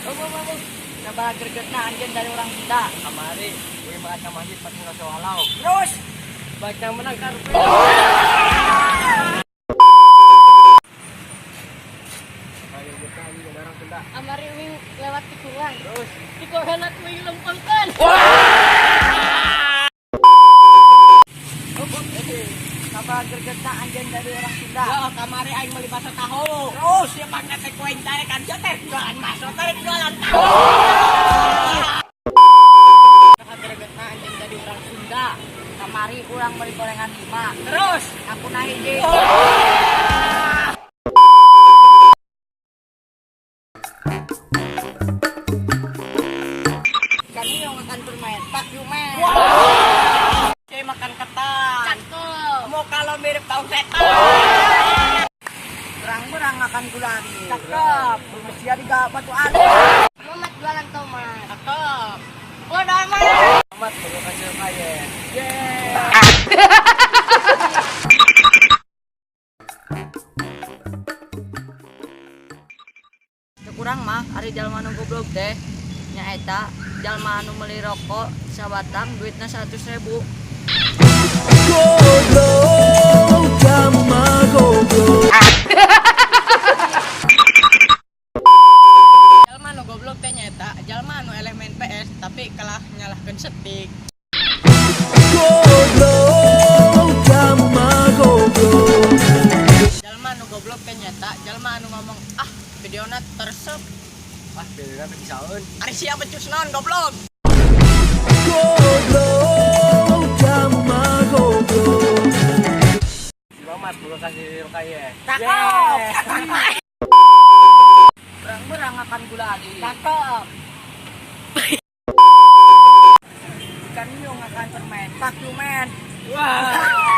Oh, oh, oh, oh. Sabaraha gregetna anjeun jadi urang Sunda? Kamari, gue makan ka masjid pas ngerasa walau. Terus Baca menang karpet. Ayo kita ini orang Sunda. Amari uing lewat tikungan. Terus Tikungan aku uing lempengkeun. Oh, oh, eh. Sabaraha gregetna anjeun jadi urang Sunda? Ya, kamari aing meuli bakso tahu. Terus Siapa pangna teh ku aing tarik kan sia teh jualan bakso tarik jualan tahu. Gregetna anjeun jadi urang Sunda? Kamari urang meuli gorengan 5. Terus Aku na hiji. Kan ieu makan permen. Fuck you, man. Saya makan ketan. Cakep. Mau kalau mirip tahu setan. Berang-berang makan gulali. Cakep. Sia di batu ali. Mamat jualan tomat. Cakep. Bodoh amat. Amat baru kasih kaya. Yeah. Kurang mah ari jalma nu goblok teh nyaeta jalma anu meuli rokok sabatang duitna 100.000. Goblok, kamu mah goblok. Jalma nu goblok teh nyaeta jalma anu eleh main PS tapi kalah nyalahkeun setik. Goblok, kamu mah goblok. Jalma nu goblok teh nyaeta jalma anu ngomong, "Ah, videona teu resep." Ah, beda teh bisaeun. Ari sia becus naon, goblok? Goblok, kamu mah goblok. Si Mamat baru kasih kaya. Cakep. Berang-berang makan gula ali. Cakep. Ikan hiu makan permen. Fuck you, man. Wah.